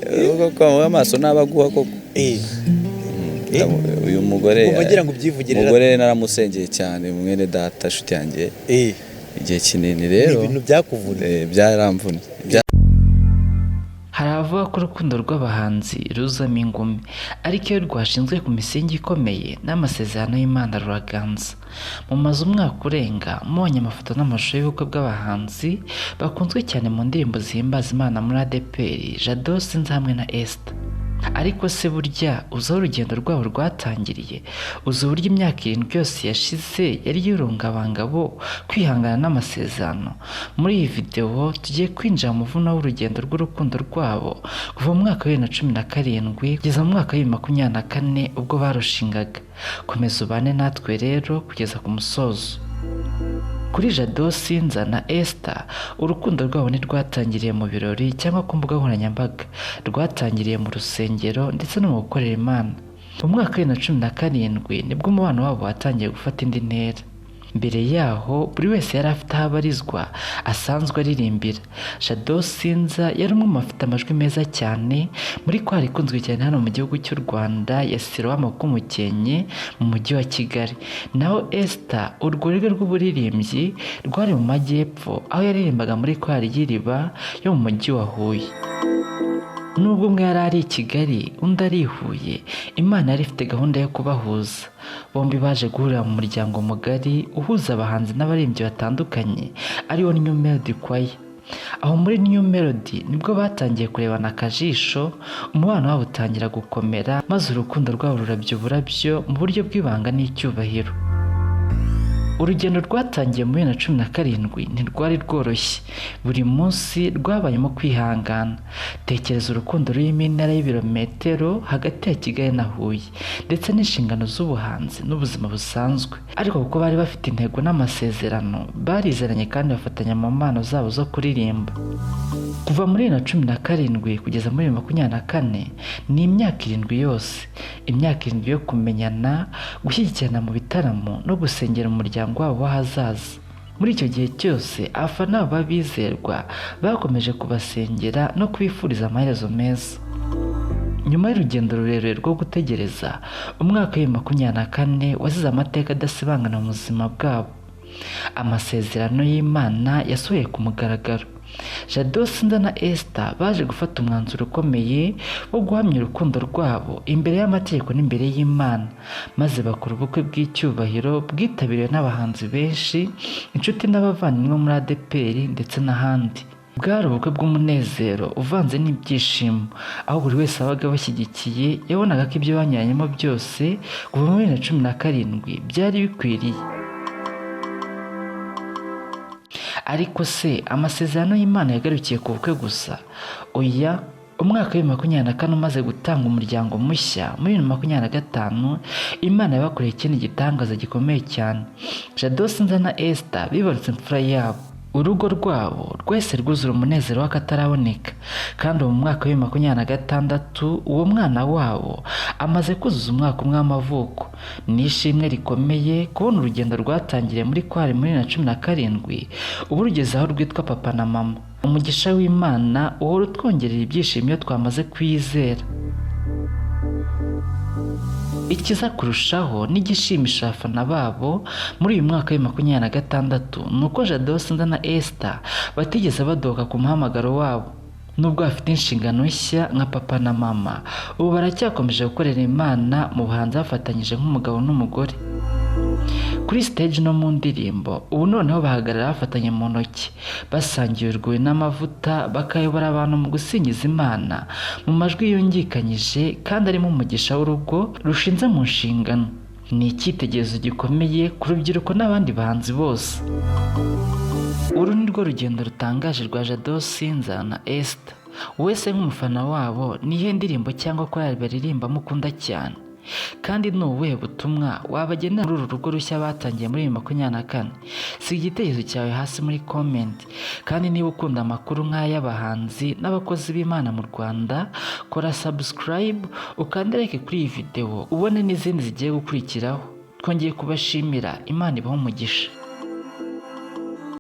Koko amaso n'abaguha koko. Uyu mugore Ngumva ngira ngo ubyivugire. Umugore naramusengeye cyane, mwene data, inshuti yanjye, igihe kinini. Ni Rero ibintu byakuvunye. Byaramvunye. Hari abavuga ko urukundo rw'abahanzi ruzamo ingumi, ariko iyo rwashinzwe ku misingi ikomeye n'amasezerano y'Imana ruraganza. Mumaze umwaka urenga mubonye amafoto n'amashusho y'ubukwe bw'abahanzi bakunzwe cyane mu ndirimbo zihimbaza Imana muri ADEPR, Jado Sinza hamwe na Esther. Ariko se burya uzi aho urugendo rwabo rwatangiriye? Uzi uburyo imyaka 7 yose yashize yari y'urungabangabo, kwihangana n'amasezerano? Muri iyi videwo tugiye kwinjira mu muvuno w'urugendo rw'urukundo rwabo kuva mu mwaka wa 2017 kugeza mu mwaka wa 2024 ubwo barushingaga. Komeza ubane natwe rero kugeza ku musozo. Kuri Jado Sinza na Esther, urukundo rwabo ntirwatangiriye mu birori cyangwa ku mbuga nkoranyambaga, rwatangiriye mu rusengero ndetse no mu gukorera Imana. Mu mwaka wa 2017 nibwo umubano wabo watangiye gufata indi ntera. Mbere yaho buri wese yari afite aho abarizwa asanzwe aririmbira. Jado Sinza yari umwe mu bafite amajwi meza cyane muri kwari ikunzwe cyane hano mu gihugu cy'u Rwanda ya Siloam Kumukenke mu mujyi wa Kigali. Naho Esther, urwuri rwe rw'uburirimbyi rwari mu majyepfo, aho yaririmbaga muri kwari y'Iriba yo mu mujyi wa Huye. Nubwo umwe yari ari i Kigali undi ari i Huye, Imana yari ifite gahunda yo kubahuza. Bombi baje guhurira mu muryango mugari uhuza abahanzi n'abaririmbyi batandukanye, ariwo New Melody Choir. Aho muri New Melody nibwo batangiye kurebana akajisho, umubano wabo utangira gukomera, maze urukundo rwabo rurabya uburabyo mu buryo bw'ibanga n'icyubahiro. Urugendo rwatangiye muri 2017 ntirwari rworoshye. Buri munsi rwabayemo kwihangana. Tekereza urukundo rurimo intera y'ibirometero hagati ya Kigali na Huye, ndetse n'inshingano z'ubuhanzi n'ubuzima busanzwe. Ariko kuko bari bafite intego n'amasezerano, barizeranye kandi bafatanya mu mpano zabo zo kuririmba. Kuva muri 2017 kugeza muri 2024 ni imyaka 7 yose. Imyaka 7 yo kumenyana, gushyigikirana mu bitaramo no gusengera umuryango wabo w'ahazaza. Muri icyo gihe cyose abafana babo b'abizerwa bakomeje kubasengera no kubifuriza amaherezo meza. Nyuma y'urugendo rurerure rwo gutegereza, umwaka wa 2024 wasize amateka adasibangana mu buzima bwabo. Amasezerano y'Imana yasohoye ku mugaragaro. Jado Sinza na Esther baje gufata umwanzuro ukomeye wo guhamya urukundo rwabo imbere y'amategeko n'imbere y'Imana, maze bakora ubukwe bw'icyubahiro bwitabiriwe n'abahanzi benshi, inshuti n'abavandimwe muri ADEPR ndetse n'ahandi. Bwari ubukwe bw'umunezero uvanze n'ibyishimo, aho buri wese wabaga abashyigikiye yabonaga ko ibyo banyuranyemo byose kuva muri 2017 byari bikwiriye. Ariko se amasezerano y'Imana yagarukiye ku bukwe gusa? Oya, umwaka wa 2024 umaze gutanga umuryango mushya, muri 2025 Imana yabakoreye ikindi gitangaza gikomeye cyane. Jado Sinza na Esther bibarutse imfura yabo. Urugo rwabo rwese rwuzura umunezero w'akataraboneka, kandi mu mwaka wa 2026 uwo mwana wabo amaze kuzuza umwaka umwe w'amavuko. Ni ishimwe rikomeye kubona urugendo rwatangiriye muri kwari muri 2017 ubu rugeze aho rwitwa papa na mama. Umugisha w'Imana uhora utwongerera ibyishimo iyo twamaze kuyizera. Ikiza kurushaho n'igishimisha abafana babo muri uyu mwaka wa 2026 ni uko Jado Sinza na Esther batigeze badohoka ku muhamagaro wabo. Nubwo bafite inshingano nshya nka papa na mama, ubu baracyakomeje gukorera Imana mu buhanzi bafatanyije nk'umugabo n'umugore. Kuri stage no mu ndirimbo, ubu noneho bahagarara bafatanye mu ntoki, basangiye urwuri n'amavuta, bakayobora abantu mu gusingiza Imana mu majwi yungikanyije kandi arimo umugisha w'urugo rushinze mu nshingano. Ni icyitegererezo gikomeye ku rubyiruko n'abandi bahanzi bose. Uru ni rwo rugendo rutangaje rwa Jado Sinza na Esther. Wese nk'umufana wabo, ni iyihe ndirimbo cyangwa korali baririmbamo ukunda cyane? Kandi ni ubuhe butumwa wabagenera muri uru rugo rushya batangiye muri 2024? Siga igitekerezo cyawe hasi muri comment. Kandi niba ukunda amakuru nk'ay'abahanzi n'abakozi b'Imana mu Rwanda, kora subscribe, ukande like kuri iyi video ubone n'izindi zigiye gukurikiraho. Twongeye kubashimira, Imana ibahe umugisha.